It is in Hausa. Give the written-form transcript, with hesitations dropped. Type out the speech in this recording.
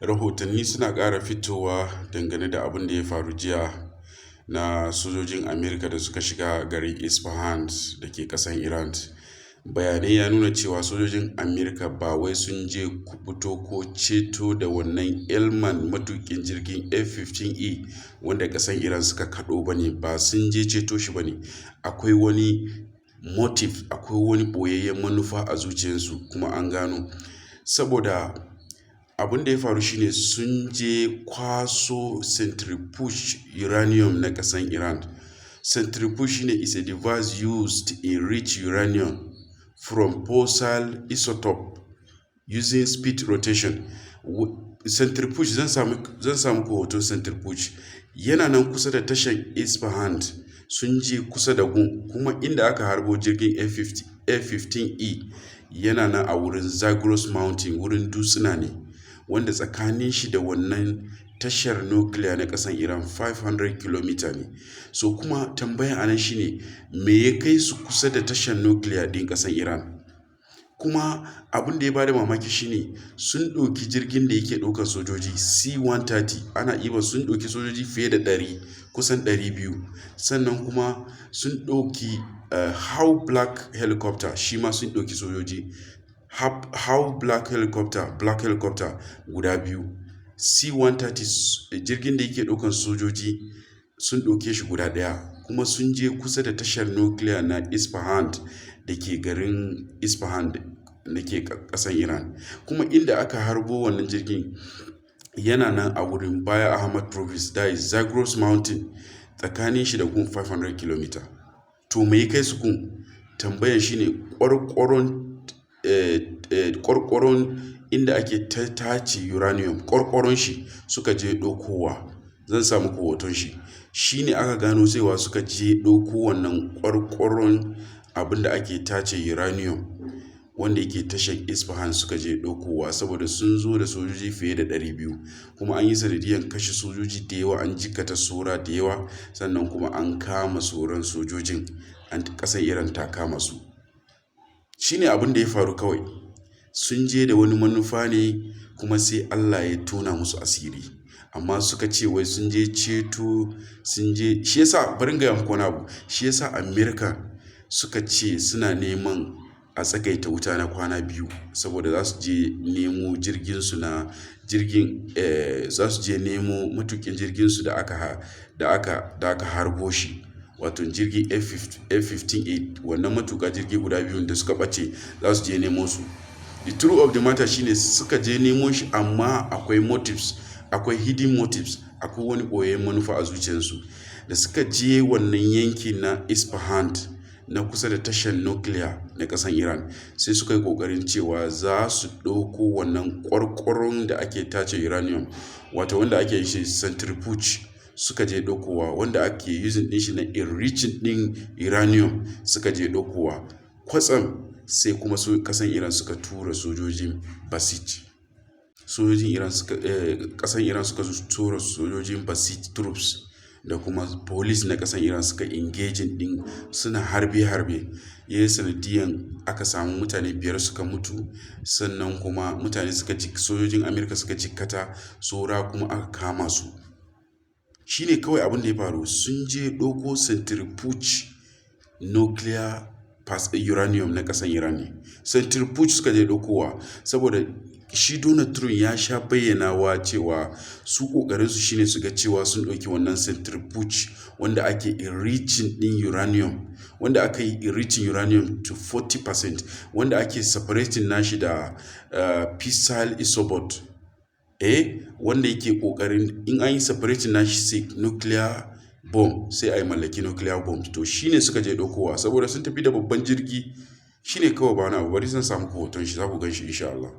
Rahotanni suna ƙara fitowa dangane da abin da ya faru jiya na sojojin Amerika da suka shiga garin Isfahan da ke ƙasar Iran. Bayanai ya nuna cewa sojojin Amerika ba wai sun je kubuto ko ceto da wannan Elman matukin jirgin F-15E wanda ƙasar Iran suka kaɗo ba ne, ba sun je ceto shi ba ne. Akwai wani motive, akwai wani ɓoyayyen manufa a zuciyarsu, kuma an gano. Saboda abin da ya faru shine sun je kwaso centrifuge uranium na ƙasar Iran. Centrifuge shine is a device used to enrich uranium from fissile isotope using speed rotation. Centrifuge, zan samu ku hoton centrifuge, yana nan kusa da tashar Isfahan. Sun je kusa da gun, kuma inda aka harbo jirgin F-15E yana nan a wurin Zagros Mountain, wurin dutsuna ne wanda tsakanin shi da wannan tashar nukiliya na ƙasar Iran 500 km ne. So kuma tambaya anan shine, me ya kai su kusa da tashar nukiliya ɗin ƙasar Iran? Kuma abin da ya bada mamaki shine sun ɗauki jirgin da yake ɗaukar sojoji C-130, ana iya sun ɗauki sojoji fiye da 100, kusan 200. Sannan kuma sun ɗauki Hawk Black helicopter, shi ma sun ɗauki sojoji. Hawk Black helicopter guda biyu. C-130, jirgin da yake ɗaukar sojoji, sun ɗauke shi guda ɗaya. Kuma sun je kusa da tashar nukiliya na Isfahan da ke garin Isfahan da ke ƙasar Iran. Kuma inda aka harbo wannan jirgin yana nan a wurin Baya Ahmad Province, that is Zagros Mountain, tsakanin shi da gun 500 km. To, me ya kai su gun? Tambayan shine ƙwarƙwaron inda ake tace uranium, ƙwarƙwaron shi suka je ɗaukowa. Zan sa muku hoton shi. Shi ne aka gano cewa suka je ɗauko wannan ƙwarƙwaron abin da ake tace uranium wanda yake tashar Isfahan suka je ɗaukowa, saboda sun zo da sojoji fiye da 200, kuma an yi sanadiyan kashe sojoji da yawa, an jikkata saura da yawa, sannan kuma an kama sauran sojojin, an ƙasar Iran ta kama su. Shi ne abin da ya faru kawai. Sun je da wani manufa ne, kuma sai Allah ya tona musu asiri. Amma suka ce wai sun je ceto, sun je. Shi yasa bari in gaya muku wani abu. Shi yasa America suka ce suna neman a tsagaita wuta na kwana 2, saboda za su je nemo jirgin su na jirgin za su je nemo matuƙin jirgin su da aka harbo shi. Wato jirgin F-15A, wannan matuƙa jirgi guda biyun da suka ɓace, za su je nemo su. The truth of the matter shine suka je nemo shi, amma akwai motives, akwai hidden motives, akwai wani ɓoyayyen manufa a zuciyarsu. Da suka je wannan yanki na Isfahan na kusa da tashar nukiliya na ƙasar Iran, sai suka yi ƙoƙarin cewa za su ɗauko wannan ƙwarƙwaron da ake tace uranium, wato wanda ake shi centrifuge suka je ɗaukowa, wanda ake using ɗin shi na enriching ɗin uranium suka je ɗaukowa. Kwatsam sai kuma su ƙasar Iran suka tura sojojin Basij. Sojojin Iran suka, ƙasar Iran suka tura sojojin Basij troops da kuma police na ƙasar Iran, suka engaging ɗin, suna harbe harbe. Ya yi sanadiyan aka samu mutane biyar suka mutu, sannan kuma mutane suka sojojin Amerika suka jikkata, saura kuma aka kama su. Shi ne kawai abin da ya faru. Sun je ɗauko centrifuge nuclear uranium na ƙasar Iran ne. Centrifuge suka je ɗaukowa, saboda shi Donald Trump ya sha bayyanawa cewa su ƙoƙarinsu shine su ga cewa sun ɗauki wannan centrifuge wanda ake enriching ɗin uranium, wanda aka yi enriching uranium to 40%, wanda ake separating nashi da fissile isotope. Wanda yake ƙoƙarin in an yi separating nashi sai nuclear bomb, sai a yi mallaki nuclear bomb. To, shine suka je ɗaukowa, saboda sun tafi da babban jirgi. Shine kawai, ba wani abu. Bari zan sa muku hoton shi, za ku gan shi insha Allah.